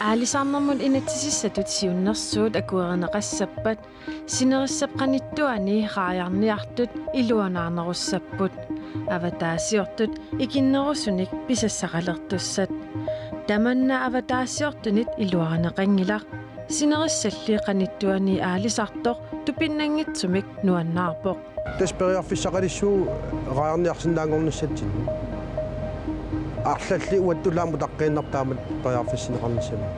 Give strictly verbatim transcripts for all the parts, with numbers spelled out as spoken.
Aalisarnermut inatsisissatut siunnersuut akuerineqassappat sinerissap qanittuani raajarniartut iluanaarnerussapput. Avataasiortut ikinnerusunik pisassaqalertussat. Tamanna avataasiortunit iluarineqanngilaq. Sinerissalli qanittuani aalisartoq tupinnanngitsumik nuannaarpoq. Tassa periarfissaqalissuugut raajarniarsinnaanngornissatsinnut. Arlallit uattullu aamma utaqqiinnarput taamatut periarfissinneqarnissamut.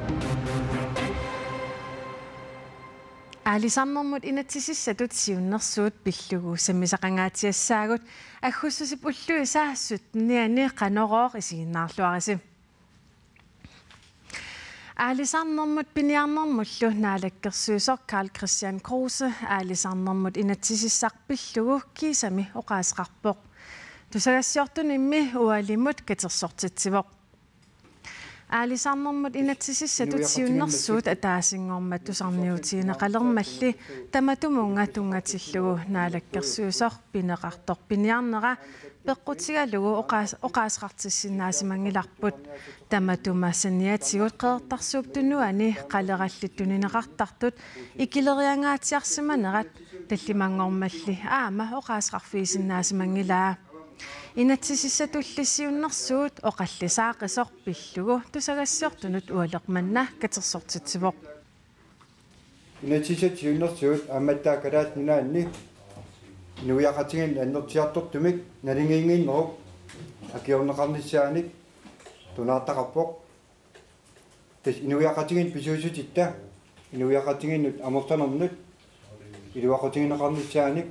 Aalisarnermut inatsisissatut siunnersuut pillugu sammisaqangaatsiassaagut aggustip ulluisa syttenianni Qanorooq isiginnaarluarisi. Aalisarnermut piniarnermullu naalakkersuisoq Karl-Kristian Kruse aalisarnermut inatsisissaq pillugu kiisami oqaaseqarpoq. Tusagassiortunimmi ualimut katersortitsivoq. Aalisarnermut inatsisissatut siunnersuut ataasinngormat tusarniutigineqalermalli tamatumunnga tunngatillugu naalakkersuisoq pineqartoq piniarnera peqqutigalugu oqaas-, oqaaseqartissinnaasimanngillarput. Tamatuma saniatigut Qeqertarsuup Tunuani qalerallit tunineqartartut ikileriangaatsiarsimanerat tallimanngormalli aamma oqaaseqarfigisinnaasimanngilaa. Inatsisissatulli siunnersuut oqallisaaqisoq pillugu tusagassiortunut ualeq manna katersortitsivoq. Inatsisissatut siunnersuut aammattaaq Kalaallit Nunaanni inuiaqatigiinnut annertusiartortumik naligiinnginneruk akiorneqarnissaanik tunaartaqarpoq. Tassa inuiaqatigiinnut pisuussutitta inuiaqatigiinnut amerlanermut iluaqutigineqarnissaanik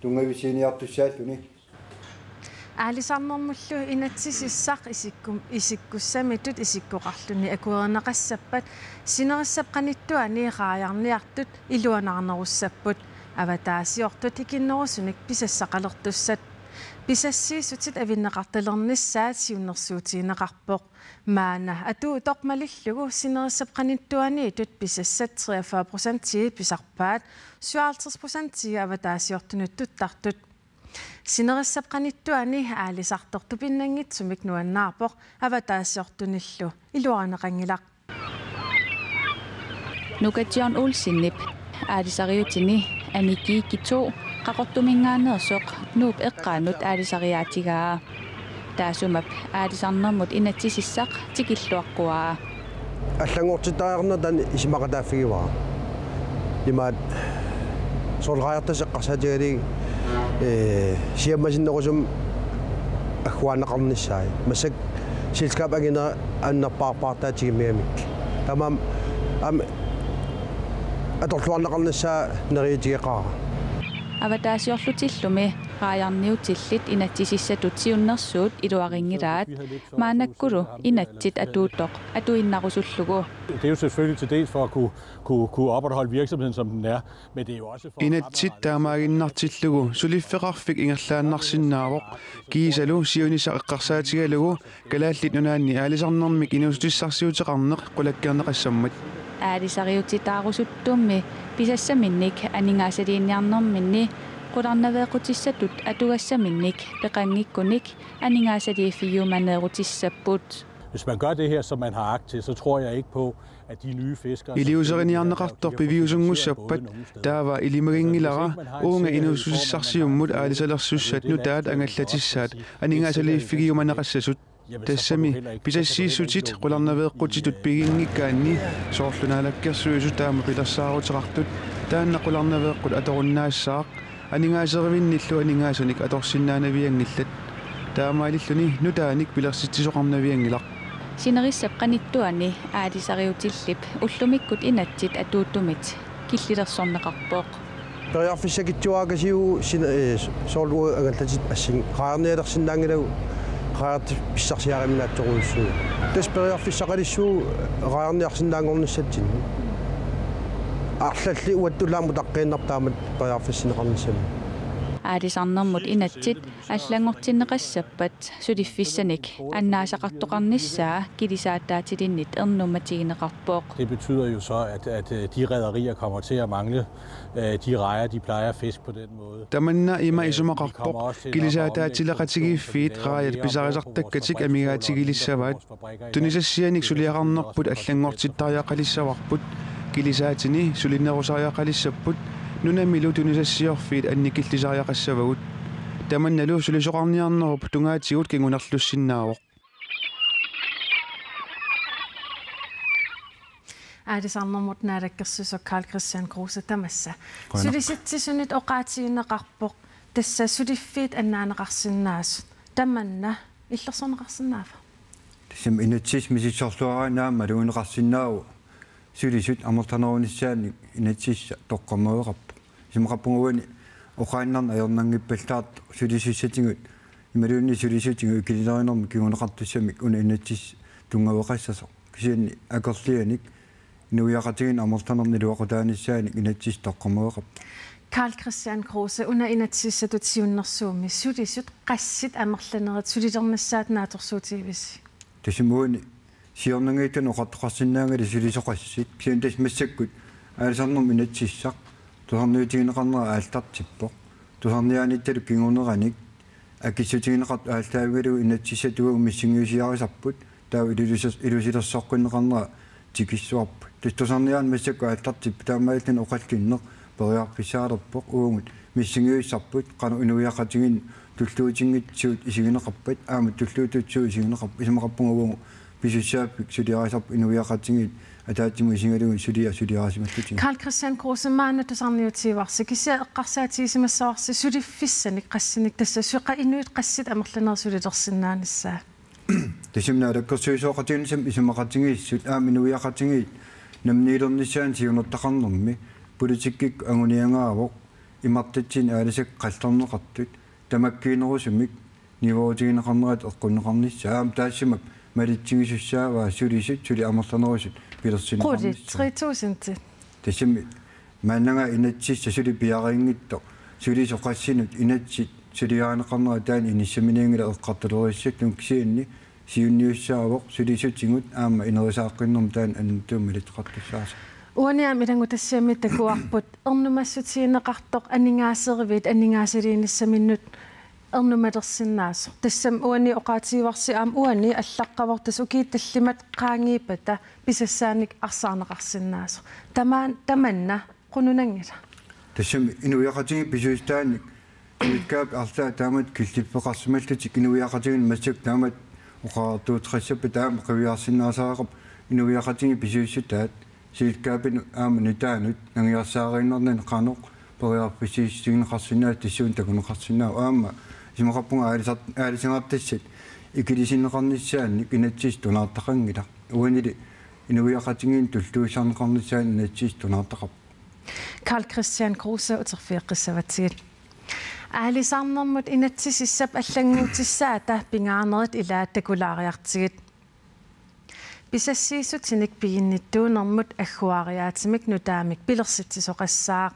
tunngavissiiniartussaalluni. Aalisarnermullu inatsisissaq isikkum-, isikkussamitut isikkoqarluni akuerineqassappat sinerissap qanittuani raajarniartut iluanaarnerussapput. Avataasiortut ikinnerusunik pisassaqalertussat. Pisassiissutit avinneqartalernissaat siunnersuutigineqarpoq. Maanna atuuttoq malillugu sinerissap qanittuaniittut pisassat treogfyrre procentii pisarpaat, syvoghalvtreds procentii avataasiortunut tuttartut. Sinerissap qanittuani aalisartoq tupinnanngitsumik nuannaarpoq avataasiortunillu iluarineqanngilaq. Nuka John Olsenip aalisariutini Anni Kiikki to Qaqortuminngaanneersoq Nuup eqqaanut aalisariaatigaa. Taassuma aalisarnermut inatsisissaq tikilluaqquaa. Allanngortittariaqarneq taanna isumaqataaffigivara. Imaattoq soorlu raajartassat eqqarsaatigalugit, ee, siammasinnerusumik agguaanneqarnissaat. Massakkut selskabit anginerat annerpaarpaartaat tigummigamik. Taamaammat aamma atorluarneqarnissaa neriuutigeqaara. Avataasiorlutillumi raajarniutillit inatsisissatut siunnersuut iluarinngilaat, maannakkulu inatsit atuuttoq atuinnarusullugu. Det er jo selvfølgelig til dels for at kunne, kunne, kunne opretholde virksomheden, som den er, men det er jo også for at Inatsit taamaaginnartillugu suliffeqarfik ingerlaannarsinnaavoq, kiisalu siunissaq eqqarsaatigalugu Kalaallit Nunaanni aalisarnermik inuussutissarsiuteqarneq qulakkeerneqassammat. Aalisariutitaarusuttummi pisassaminnik aningaasaliiniarnerminni qularnaveeqqutissatut atugassaminnik peqanngikkunik aningaasaliiffigiumaneerutissapput. Hvis man gør det her, som man har agt til, så tror jeg ikke på, at de nye fiskere, som Iliuuseriniarneqartoq piviusunngussappat, taava ilimaginngilara uunga inuussutissarsiummut aalisalersussat nutaat angallatissaat aningaasaliiffigiumaneqassasut. Tassami pisassiissutit qularnaveeqqutitut piginngikkaanni, soorlu Naalakkersuisut taama pilersaaruteqartut, taanna qularnaveeqqut atorunnaassaaq, aningaaserivinnillu aningaasanik atorsinnaanavianngillat. Taamaalilluni nutaanik pilersitsisoqarnavianngilaq. Sinerissap qanittuani aalisariutillip ullumikkut inatsit atuuttumit killilersorneqarpoq. Periarfissakitsuarakasiugut sina-, ee, soorlu angallatit assin-, raajarnialersinnaanngilagut raajartut pissarsiariminaatsoorujussuu. Tassa periarfissaqalissuugut raajarniarsinnaanngornissatsinnut. Arlallit uattullu aamma utaqqiinnarput taamatut periarfissinneqarnissamut. Aalisarnermut inatsit allanngortinneqassappat suliffissanik annaasaqartoqarnissaa kilisaataatilinnit ernummatigineqarpoq. Det betyder jo så, at, at øh, de rederier kommer til at mangle øh, de rejer, de plejer at fiske på den måde. Tamanna ima isumaqarpoq, kilisaataatileqatigiiffiit rajat pisarisartakkatik amigaatigilissavaat. Tunisassianik suliaqarnerput allanngortittariaqalissavarput, kilisaatini sulinerusariaqalissapput, nunamilu tunisassiorfiit annikillisariaqassavagut. Tamannalu sulisoqarniarnerup tungaatigut kingunerlussinnaavoq. Aalisarnermut naalakkersuisoq Karl-Kristian Kruse tamassa. Qujanaq. Sulisitsisunit oqaatigineqarpoq tassa suliffiit annaaneqarsinnaasut. Tamanna illersorneqarsinnaava? Tassami inatsisissaq misissorluaraanni aamma malugineqarsinnaavoq sulisut amerlanerunissaannik inatsisissaq toqqammaveqarpoq. Isumaqarpunga uani oqaannarneq ajornanngippallaartoq sulisissatigut imaluunniit sulisutigut ikililerinermik kinguneqartussamik una inatsisissaq tunngaveqassasoq. Kisianni akerlianik inuiaqatigiinni amerlanernik iluaqutaanissaanik inatsisissaq toqqammaveqarpoq. Karl-Kristian Kruse, una inatsisissatut siunnersuummi sulisut qassit amerlanerit sulilernissaat naatsorsuutigivisi? Tassami uani siornanngitsumik oqartoqarsinnaanngilaq sulisut qassit. Kisianni tassa massakkut aalisarnermut inatsisissaq tusarniutigineqarnera aallartippoq. Tusarniaanittalu kingorneranik akissutigineqartut aallaavigalugu inatsisissatut uagut missingiusiarisarput, taava ilusiler-, ilusilersoqqinneqarnera tikissuarput. Tassa tusarniaaneq massakkut aallartippoq, taamaalilluni oqallinneq periarfissaalerpoq, uagut missingiussarput qanoq inuiaqatigiinni tulluutinngitsut isigineqarpat aamma tulluutut suut isigineqarpat. Isumaqarpunga uagut pisussaaffik suliarisarput inuiaqatigiit ataatsimut isigalugit suliaq suliarisimallutigu. Karl-Kristian Kruse, maanna tusarniutigivarsi, kisianni eqqarsaatigisimassavarsi suliffissanik qassinik, tassa su-, qa-, inuit qassit amerlanerit sulilersinnaanissaat? Tassami naalakkersuisooqatigiinnissamut isumaqatigiissut aamma inuiaqatigiit namminiilernissaannik siunertaqarnermi politikkikkut anguniagaavoq imartatsinni aalisakkat qallerneqartut tamakkiinerusumik niuerutigineqarnerat eqqunneqarnissaa. Aamma taassuma malitsigisussaavaa sulisut suli amerlanerusut pilersinneqarnissaat. Qulit, tre tusind. Tassami maannakkut inatsisissaq suli piareerinngitsoq sulisut qassinut inatsit suliarineqarnerat taanna inissaminiinngilaq eqqartuleriissallugu, kisianni siunniussaavoq sulisutigut aamma inerisaaqqinnermut taanna annertuumik malitseqartussaasoq. Uani aamma ilanngutassiami takuarput ernumassutigineqartoq aningaaseriviit aningaasaliinissaminnut ernumalersinnaasoq. Tassami uani oqaatigivarsi aamma uani allaqqavoq tassa ukiut tallimat qaangiuppata pisassaanik arsaarneqarsinnaasoq. Tamaan-, tamanna qununanngila? Tassami inuiaqatigiit pisuussutaannik selskabit arlaat taamatut killiffeqarsimallutik, inuiaqatigiinni massakkut taamatut oqariartuuteqassappat taama qiviarsinnaasareqarpoq, inuiaqatigiit pisuussutaat selskabinut aamma nutaanut nangiarsaariinnarnani qanoq periarfissiissutigineqarsinnaasut tassuuna takuneqarsinnaavoq. Aamma isumaqarpunga aalisar-, aalisagartassat ikilisinneqarnissaannik inatsisissaq tunaartaqanngilaq. Uanili inuiaqatigiinni tulluussarneqarnissaannik inatsisissaq tunaartaqarpoq. Karl-Kristian Kruse, uterfigeqqissavatsigit. Aalisarnermut inatsisissap allannguutissaata pingaanerit ilaat takulaariartigit. Pisassiissutinik piginnittuunermut agguariaatimik nutaamik pilersitsisoqassaaq.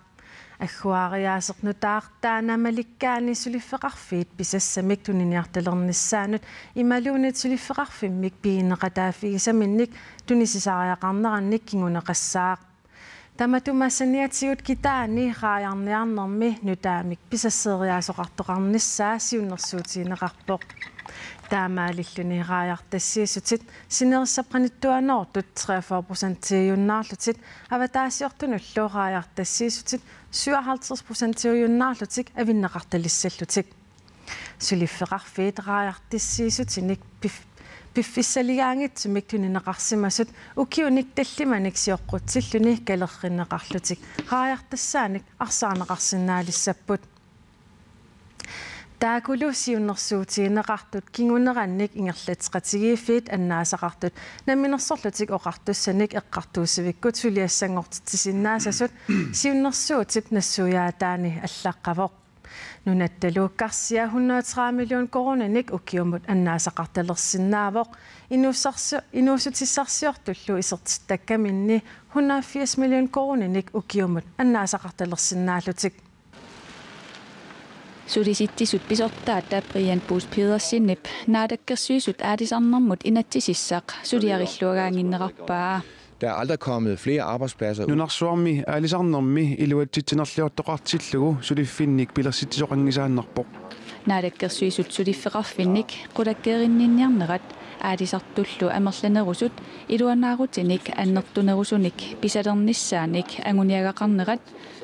Agguariaaseq nutaaq taanna malikkaani suliffeqarfiit pisassamik tuniniartalernissaannut imaluunniit suliffeqarfimmik pigineqataaffigisaminnik tunisisariaqarnerannik kinguneqassaaq. Tamatuma saniatigut kitaani raajarniarnermi nutaamik pisasseeriaasoqartoqarnissaa siunnersuutigineqarpoq. Taamaalilluni raajartassiissutit sinerissap qanittuaanoortut treogfyrre procentiujunnaarlutik, avataasiortunullu raajartassiissutit syvoghalvtreds procentiujunnaarlutik avinneqartalissallutik. Suliffeqarfiit raajartassiissutinik pif-, piffissaligaanngitsumik tunineqarsimasut ukiunik tallimanik sioqqutsilluni kalerrinneqarlutik raajartassaanik arsaarneqarsinnaalissapput. Taakulu siunnersuutigineqartut kingunerannik ingerlatseqatigiiffiit annaasaqartut Namminersorlutik Oqartussanik eqqartuussivikkut suliassanngortitsisinnaassasut siunnersuutip nassuiaataani allaqqavoq. Nunattalu karsia hundrede og tredive million koruuninik ukiumut annaasaqartalersinnaavoq, inuussarsi-, inuussutissarsiortullu isertittakkaminni hundrede og firs million koruuninik ukiumut annaasaqartalersinnaallutik. Sulisitsisut pisortaata Brian Buus Pedersenip Naalakkersuisut aalisarnermut inatsisissaq suliarilluagaannginnerarpaa. Der er aldrig kommet flere arbejdspladser ud. Nunarsuarmi aalisarnermi iluatsitsinerliortoqartillugu suliffinnik pilersitsisoqanngisaannarpoq. Naalakkersuisut suliffeqarfinnik qulakkeerinninniarnerat aalisartullu amerlanerusut iluanaarutinik annertunerusunik pisalernissaanik anguniagaqarnerat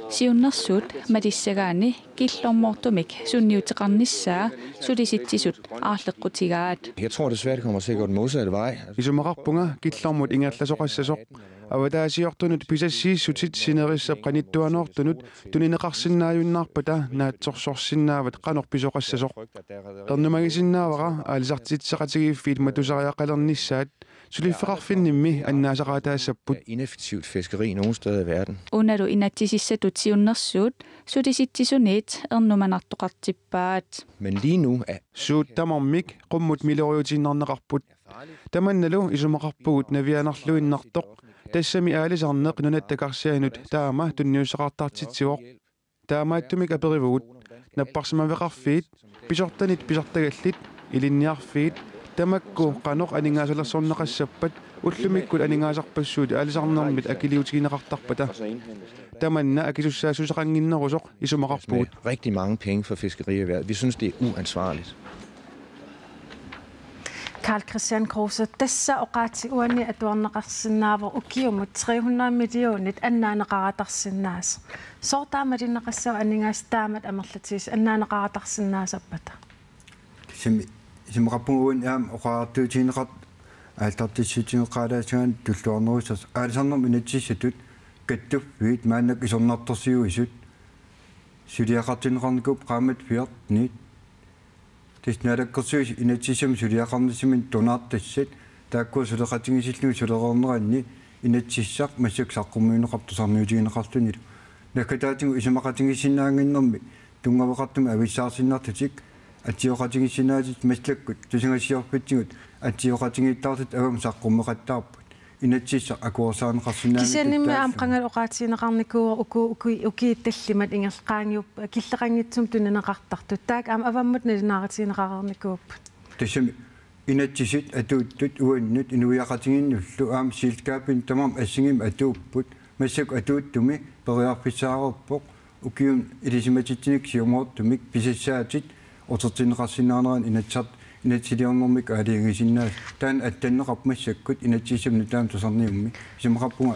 siunnersuut malissagaanni killormoortumik sunniuteqarnissaa sulisitsisut aarleqqutigaat. Jeg tror desværre, det kommer til at gå den modsatte vej. Isumaqarpunga killormut ingerlasoqassasoq. Avataasiortunut pisassiissutit sinerissap qanittuanoortunut tunineqarsinnaajunnaarpata naatsorsorsinnaavat qanoq pisoqassasoq. Ernumagisinnaavara aalisartitseqatigiiffiit matusariaqalernissaat suliffeqarfinnimmi annaasaqaataassapput. Ineffektivt fiskeri nogen steder i verden. Unalu inatsisissatut siunnersuut sulisitsisuniit ernumanartoqartippaat. Men lige nu er... Suut tamarmik qummut miloriutiinnarneqarput. Tamannalu isumaqarpugut navianarluinnartoq. Tassami aalisarneq nunat takarsianut taama tunniussaqartartitsivoq. Taamaattumik aperivugut: napparsimaveqarfiit, pisortanit pisartagallit, ilinniarfiit, tamakku qanoq aningaasalersorneqassappat ullumikkut aningaasarpassuit aalisarnermit akiliutigineqartarpata. Tamanna akisussaassuseqannginnerusoq isumaqarpugut. Rigtig mange penge for fiskerierhvervet. Vi synes, det er uansvarligt. Karl-Kristian Kruse, tassa oqaatsit uani atuarneqarsinnaavoq ukiumut tre hundrede millionit annaaneqaratarsinnaasoq. Sooq taama malinneqassava aningaasat taamatut amerlatigisut annaaneqaratarsinnaasappata? Tassami isumaqarpunga uani aamma oqariartuutigineqartoq aallartissutingeqalaassagaanni tulluarnerussasoq aalisarnermut inatsisissatut kattuffiit maannakkut isornartorsiuisut suliaqartinneqarnikuupput qaammat fjortenit. Tassa Naalakkersuisut inatsisissamik suliaqarnissaminnik tunaartassat taakkua suleqatigisillugit sulereerneranni inatsisissaq massakkut saqqummiunneqarpoq tusarniutigineqarlunilu. Naggataatigut isumaqatigiissinnaannginnermi tunngaveqartumik avissaarsinnarlutik atsioqatigiissinnaasut massakkut tusagassiorfitsigut atsioqatigiittaarlutik avammut saqqummeqattaarput. Inatsisissaq akuersaarneqarsinnaanngitsoq. Kisiannimi aamma taassumalu qangali oqaatigineqarnikuuvoq uku, uku, ukiut tallimat ingerlaqqaangiup killeqanngitsumik tunineqartartut. Taakku aamma avammut nalunaarutigineqareernikuupput. Tassami inatsisit atuuttut uannut inuiaqatigiinnullu aamma selskabinut tamarmik assigiimmik atuupput. Massakkut atuuttumi periarfissaareerpoq ukiuni ilisimatitsinikka siumoortumik pisassaatit utertinneqarsinnaaneranni Inatsisar-, inatsisiliornermik aalajangiisinnaasut. Taanna attanneqarpoq massakkut inatsisissamut nutaamut tusarniummi. Isumaqarpunga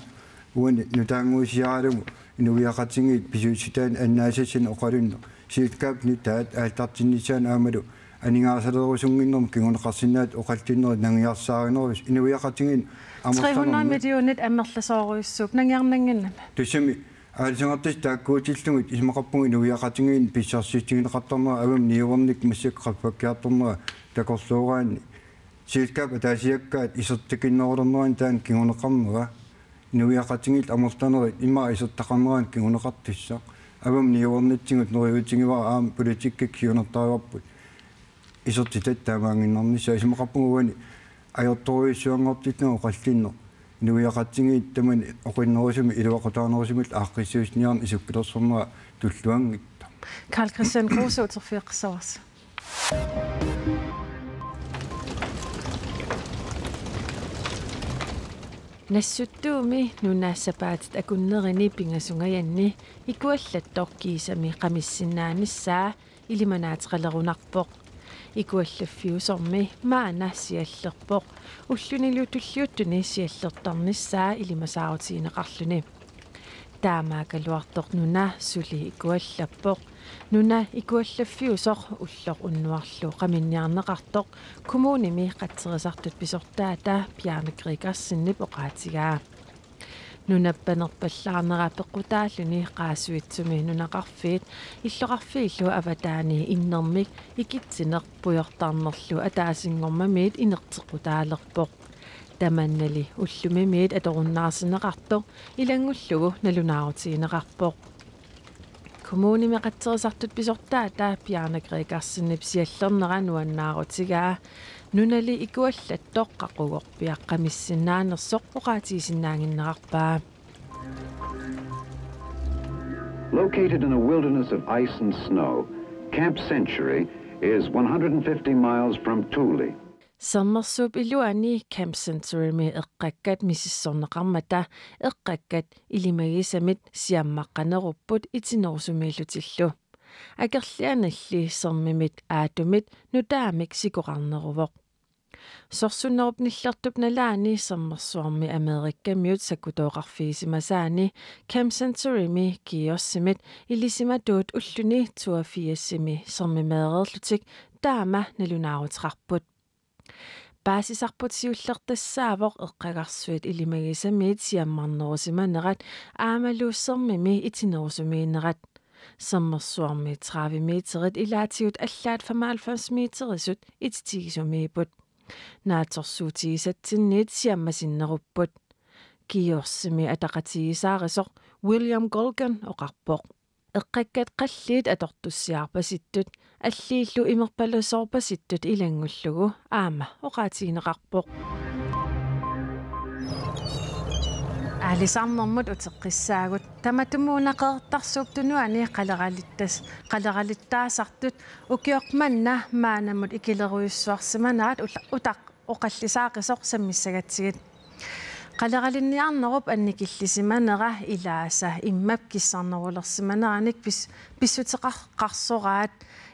uani nutaannguisiaralugu inuiaqatigiit pisuussutaannik annaasassanik oqalunneq selskabit nutaat aallartinnissaanut aammalu aningaasaleerusunnginnermut kinguneqarsinnaasut oqallinnerit nangiarsaarinerusut inuiaqatigiinni amerlanermi. Tre hundrede millionit amerlasoorujussuupput nangiarnannginnami. Tassami aalisagartut taakkuutillugit isumaqarpunga inuiaqatigiinni pissarsiassutigineqartarnera avammut niuernikkut massakkut qaffakkiartornera takorlooraanni selskabit ataasiakkaat isertikinnerulernerani taanna kinguneqarnera. Inuiaqatigiit amerlanerit immaqa isertitaqarnerani kinguneqartussaq. Avammut niuernitsigut neriuutigivara aamma politikkikkut siunertarivarput isertitat taamaanngiinnarnissaat. Isumaqarpunga uani ajortorujussuanngortillunga oqallinneq inuiaqatigiit tamanit oqinnerusumik iluaqutaanerusumillu aaqqissuussiniarneq isukkilersornera tulluanngitsoq. Karl-Kristian Kruse, uterfigeqqissavarsi. Nassuttuumi nuna sapaatit akunnerini pingasungajanni ikuallattoq kiisami qamissinnaanissaa ilimanaateqalerunarpoq. Ikuallaffiusormi maanna siallerpoq ullunilu tulliuttuni siallertarnissaa ilimasaarutigineqarluni. Taamaakkaluartoq nuna suli ikuallappoq. Nuna ikuallaffiusoq ulloq unnuarlu qaminniarneqartoq kommunimi qatserisartut pisortaata Bjarne Gregersenip oqaatigaa. Nunap panerpallaarnera peqqutaalluni Qaasuitsumi nunaqarfiit illoqarfiillu avataani innermik ikitsineq pujortarnerlu ataasinngormamiit inerteqqutaalerpoq. Tamannali ullumimiit atorunnaarsineqartoq ilanngullugu nalunaarutigineqarpoq. Kommunimi qatserisartut pisortaata Bjarne Gregersenip siallernera nuannaarutigaa. Nunali ikuallattoq qaqugorpiaq qamissinnaanersoq oqaatigisinnaannginnerarpaa. Located in a wilderness of ice and snow, Camp Century is one hundred fifty miles from Thule. Sermersuup iluani Camp Centurymi eqqakkat misissorneqarmata eqqakkat ilimagisamit siammaqqanerupput itinerusumiillutillu. Akerlianilli sermimit aatumit nutaamik sikoqarneruvoq. Sorsunnerup nillertup nalaani sermersuarmi Amerikamiut sakkutooqarfigisimasaani Camp Centurymi Kiossimit ilisimatuut ulluni toogfirsimi sermimeereerlutik taama nalunaaruteqarput. Paasisarput siulleq tassaavoq eqqagarsuit ilimagisamiit siammarnerusimanerat aammalu sermimi itinerusumiinnerat. Sermersuarmi tredive meterit ilaatigut allaat femoghalvfems meterisut ititigisumiipput. Naatsorsuutigisatsinniit siammasinnerupput. Kiossimi ataqatigiissaarisoq William Golgan oqarpoq. Eqqakkat qalliit atortussiarpasittut, alliillu imerpalasoorpasittut ilanngullugu aamma oqaatigineqarpoq. Aalisarnermut uteqqissaagut. Tamatumuuna Qeqertarsuup Tunuani qaleralittas-, qaleralittaasartut ukioq manna maannamut ikilerujussuarsimanerat uta-, utaq oqallisaaqisoq sammissagatsigit. Qaleralinniarnerup annikillisimanera ilaasa immap kissarnerulersimaneranik pis-, pissuteqarsoraat,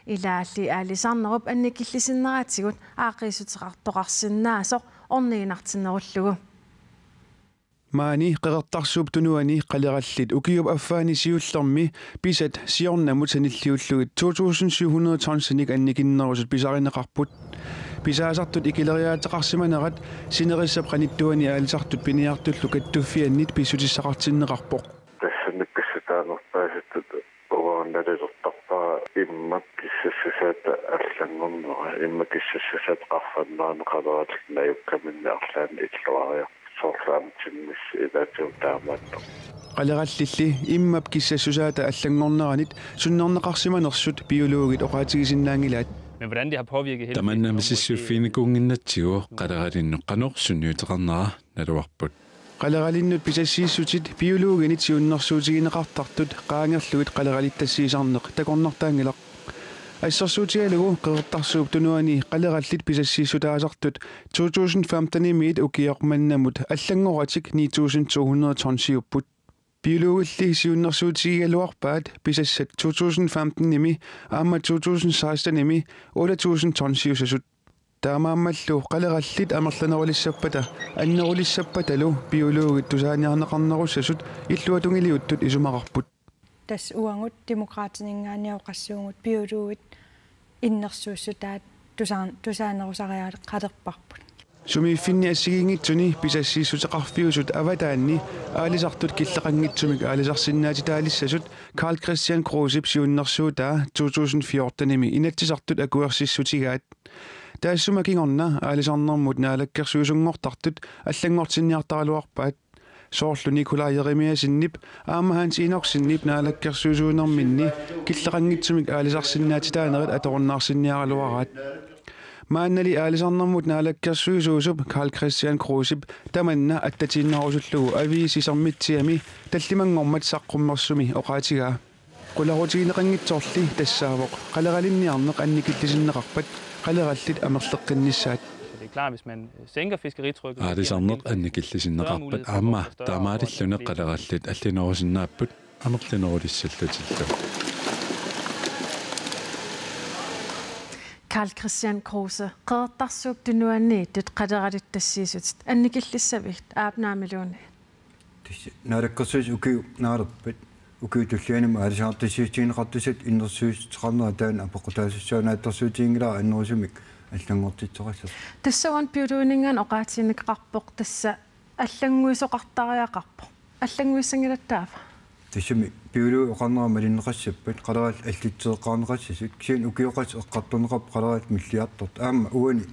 ilaalli aalisarnerup annikillisinneratigut aaqqiissuteqartoqarsinnaasoq orniginartinnerullugu. Maani Qeqertarsuup Tunuani qalerallit ukiup affaani siullermi pisat siornamut sanilliullugit to tusind syv hundrede tonsinik annikinnerusut pisarineqarput. Pisaasartut ikileriaateqarsimanerat sinerissap qanittuani aalisartut piniartullu kattuffiannit pissutissaqartinneqarpoq. Tassani pissutaanerpaasutut uanga nalilertarpara immap kissassusaata allanngornera, immap kissassusaata qarfannarani qalerallit najukkaminni arlaanni illuariarput, soorlu aamma timmissi ilaatigut taamaattoq. Qalerallilli immap kissassusaata allanngorneranit sunnerneqarsimanersut biologit oqaatigisinnaanngilaat. Men hvordan det har påvirket hele Tamanna feltet, og måske misissuiffiginikuunnginnatsigu qaleralinnut qanoq sunniuteqarnera naluarput. Qaleralinnut pisassiissutit biologinit siunnersuutigineqartartut qaangerlugit qaleralittassiisarneq takornartaanngilaq. Assersuutigalugu Qeqertarsuup Tunuani qalerallit pisassiissutaasartut to tusind femtenimiit ukioq mannamut allanngoratik ni tusind to hundrede tonsiupput. Biologilli siunnersuutigigaluarpaat pisassat to tusind femtenimi aamma to tusind sekstenimi otte tusind tonsiusasut. Taamaammallu qalerallit amerlanerulissappata annerulissappatalu biologit tusaaniarneqarnerussasut illuatungiliuttut isumaqarput. Tassa uagut Demokraatininngaanniit oqassuugut biologit innersuussutaat tusaan-, tusaanerusariaqalerparput. Sumiiffinni assigiinngitsuni pisassiissuteqarfiusut avataanni aalisartut killeqanngitsumik aalisarsinnaatitaalissasut Karl-Kristian Krusep siunnersuutaa to tusind fjortenimi Inatsisartut akuersissutigaat. Taassuma kingorna aalisarnermut naalakkersuisunngortartut allanngortinniartaraluarpaat. Soorlu Nikolaj Jeremiassenip aamma Hans Enoksenip naalakkersuisuunerminni killeqanngitsumik aalisarsinnaatitaanerit atorunnaarsinniaraluaraat. Maannali aalisarnermut naalakkersuisuusup Karl-Kristian Krusep tamanna attatiinnarusullugu aviisi Sermitsiami tallimanngormat saqqummersumi oqaatigaa. Qularutigineqanngitsoorli tassaavoq qaleralinniarneq annikillisinneqarpat qalerallit amerleqqinnissaat. Så det er klart, hvis man, øh, sænker fiskeritrykket, så giver man Aalisarneq gennemsnitligt annikillisinneqarpat større mulighed for at aamma få større taamaalilluni ophold. Qalerallit allinerusinnaapput amerlanerulissallutillu. Karl-Kristian Kruse, Qeqertarsuup Tunuaniittut qaleralittassiissutit annikillissavigit aap naamiluunniit? Tassa naalakkersuisut ukiut naalerpat, ukiut tullianni aalisartassiissutigineqartussat innersuussuteqarnerat taanna apeqqutaasussaanaatsorsuutiginngilara annerusumik allanngortitseqassasoq. Tassa uani biologininngaanniit oqaatigineqarpoq tassa allannguisoqartariaqarpoq. Allannguissanngilattaava? Tassami biologi oqarnera malinneqassappat qalerallit allitseqqaarneqassasut, kisianni ukioqassut eqqartorneqarput qalerallit milliartortut. Aamma uani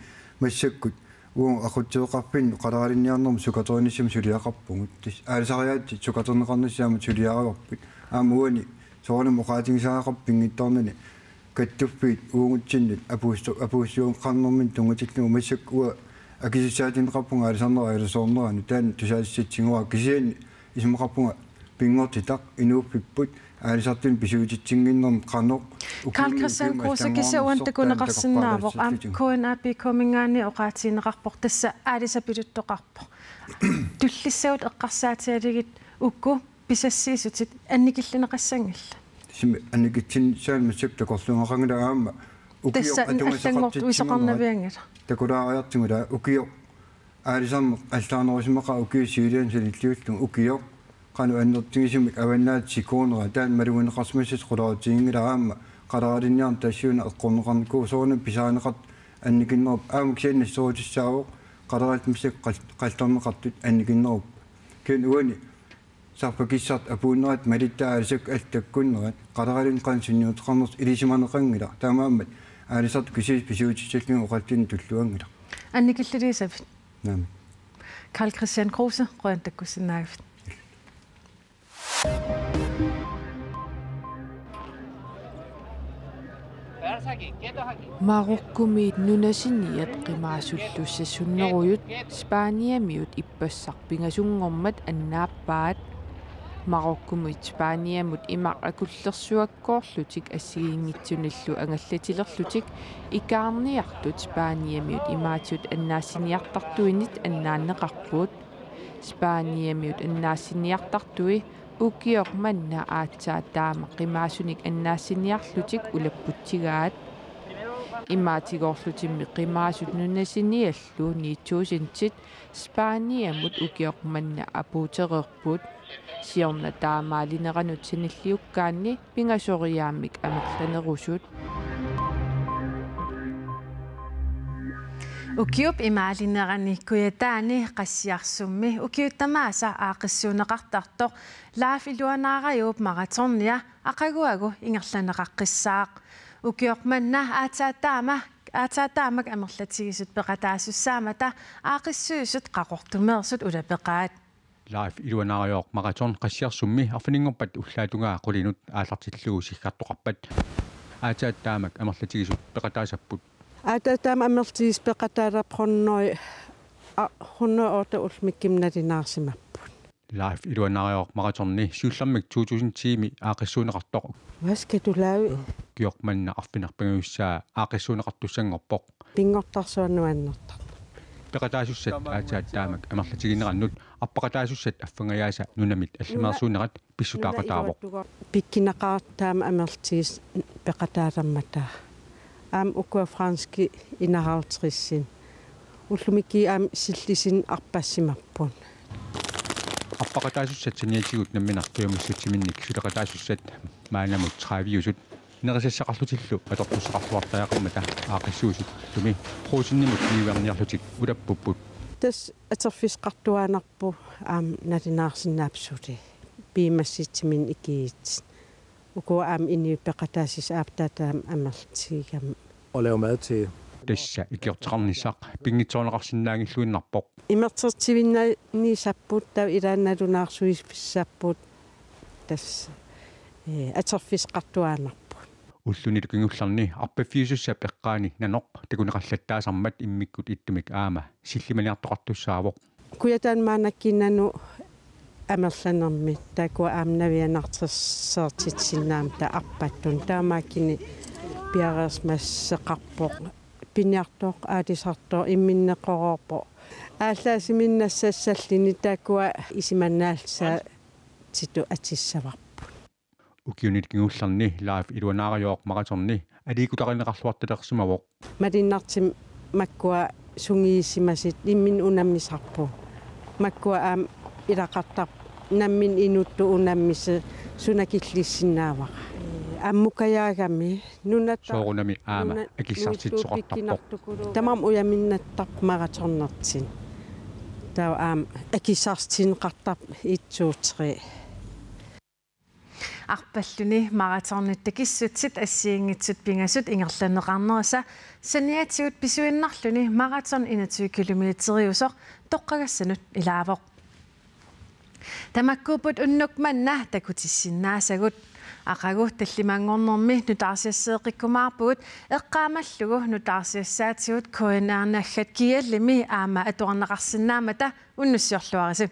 massakkut uagut aqutsiveqarfinnut qaleralinniarnermut sukaterinissamut suliaqarpugut. Tassa aalisariaatsit sukaterneqarnissaat aamma suliaraluarput. Aamma uani soorunami oqaatigisariaqarpoq pinngitsoornani kattuffiit uagutsinnut apuustu-, apuussiueqarnerminni tunngatillugu massakkut uanga akisussaatigineqarpunga aalisarnerup ajornarneranut taanna tusaatissatsinnguara kisianni isumaqarpunga pinngortitaq inuuffipput aalisartuni pisuutitsinnginnermi qanoq. Karl Kristian Kruse, kisianni uani takuneqarsinnaavoq aamma K N A P K-minngaanniit oqaatigineqarpoq, tassa aalisaq piluttoqarpoq. Tullissagut eqqarsaatigalugit uku pisassiissutit annikillineqassanngillat? Simi annikitsinnissaanut massakkut takorluugaqanngilaq aamma ukioq. Tassa allanngortut atugassaqartitsinnginnera isoqarnavianngilaq. Takulaariartigu ila ukioq aalisarneq allaanerusimaqaaq ukiut siuliani sanilliullugu ukioq qanoq annertutigisumik avannaata sikuunera taanna malugineqarsimassasoq qularutiginngilaq aamma qaleralinniarneq tassuuna eqqorneqarnikuuvoq soorunami pisarineqartut annikinnerupput aamma kisianni nassuerutissaavoq qaleralinnik massakkut qal-, qallerneqartut annikinnerupput. Kisianni uani sarfakissartut apuunnerat malittaat aalisakkat allat takkunnerat qaleralinnik qanoq sunniuteqarnersoq ilisimaneqanngilaq. Taamaammat aalisartut kisiisa pisuutissallugit oqallinneq tulluanngilaq. Annikilliliisavit? Naamik. Karl Kristian Kruse, qujanaq takkussinnaagavit. Marokkomiit nunasiniat qimaasullu sassunnerujut Spaniamiut ippassaq pingasunngormat annaappaat. Marokkomiit Spaniamut imaq akullersuakkoorlutik assigiinngitsunillu angallatilerlutik ikaarniartut Spaniamiut imaatut annaassiniartartuinit annaanneqarput. Spaniamiut annaassiniartartui ukioq manna aatsaat taama qimaasunik annaassiniarlutik ulapputsigaat. Imaatigoorlutimmi qimaasut nunasiniallu ni tusindit Spaniamut ukioq manna apuutereerput. Siorna taamaalineranut sanilliukkaanni pingasoriaammik amerlanerusut. Ukiup imaalinerani Kujataani Qassiarsummi ukiut tamaasa aaqqissuunneqartartoq Life Iluanaarajuup maratonia aqaguagu ingerlanneqaqqissaaq. Ukioq manna aatsaat taama, aatsaat taamak amerlatigisut peqataasussaammata aaqqissuisut Qaqortumeersut ulapeqaat. Life Iluanaarajuup maraton Qassiarsummi arfininngorpat ullaap tungaa qulinut aallartillugu siggartoqarpat aatsaat taamak amerlatigisut peqataasapput. Aatsaat taama amerlatigisut peqataasapput hundrede, a, hundrede og otte ullumikkut nalunaarsimapput. Life Iluanaarajuup maratoni siullermik to tusind ti-mi aaqqissuunneqartoq. Hvad skal du lave? Ukioq manna arfineq-pingajussaa aaqqissuunneqartussanngorpoq. Pinngortarsuaq nuannertarpoq. Peqataasussat aatsaat taamak amerlatiginerannut arpaqataasussat affanngajaasa nunamit allameersuunerat pissutaaqataavoq. Pikkunaqaaq taama amerlatigisut peqataasammata. Aamma ukua franskit enoghalvtredsit. Ullumikkut aamma sillisunit arpassimapput. Arpaqataasussat saniatigut nammineq qiummissutsiminnik suleqataasussat maannamut trediveusut nerisassaqarlutillu atortussaqarluartariaqarmata aaqqissuisullumi Brugsenimut niuerniarlutik ulappupput. Tassa atorfissaqartuaannarpoq aamma nalunaarsinnaapput suli piumassutsiminnik ikiuutsit. Ukua aamma inuit peqataasussat aatsaat taama amerlatigigami. Og lave mad til. Tassa ikiorteqarnissaq pinngitsoorneqarsinnaanngilluinnarpoq. Imertertivinnarnissapput taava ilaannalunaarsuissapput tassa, eh, atorfissaqartuaannarput. Ullunilu kingullerni arpaffiusussap eqqaani nanoq takuneqallattaasarmat immikkut ittumik aamma sillimaniartoqartussaavoq. Kujataani maannakkut nanoq amerlanermi, taakkua aamma navianartorsiortitsisinnaammata arpattut. Taamaakkuni piareersimassuteqarpoq, piniartoq, aalisartoq, imminneqareerpoq. Aallaasiminnik nassassalluni taakkua isumannaallisaattutut atussavarput. Ukiuni kingullerni Life Iluanaarajuup maratoni aliikkutarineqarluartalersimavoq. Malunnartumik makkua sungiusimasut imminnut unammisarput. Makkua aamma ilaqartarput nammineq inuttut unammisut suna killissinnaavara. Ammukajaagami nunatta-. Soorunami aamma nuna-, akissartitsisoqartarpoq. Tamarmik ujaminnattarput maratonertut. Taava aamma akissartinneqartarput et, to, tre. Arpalluni maratonit takissutsit assigiinngitsut pingasut ingerlanneqarnerisa saniatigut pisuinnarluni maraton enogtyve kilometeriusoq toqqagassanut ilaavoq. Tamakkuupput unnuk manna takutissinnaasagut. Aqagu tallimanngornermi nutaarsiasseeqqikkumaarpugut, eqqaamallugu nutaarsiassaatigut K N R-naggat G L-imi aamma atuarneqarsinnaammata unnussiorluarisi.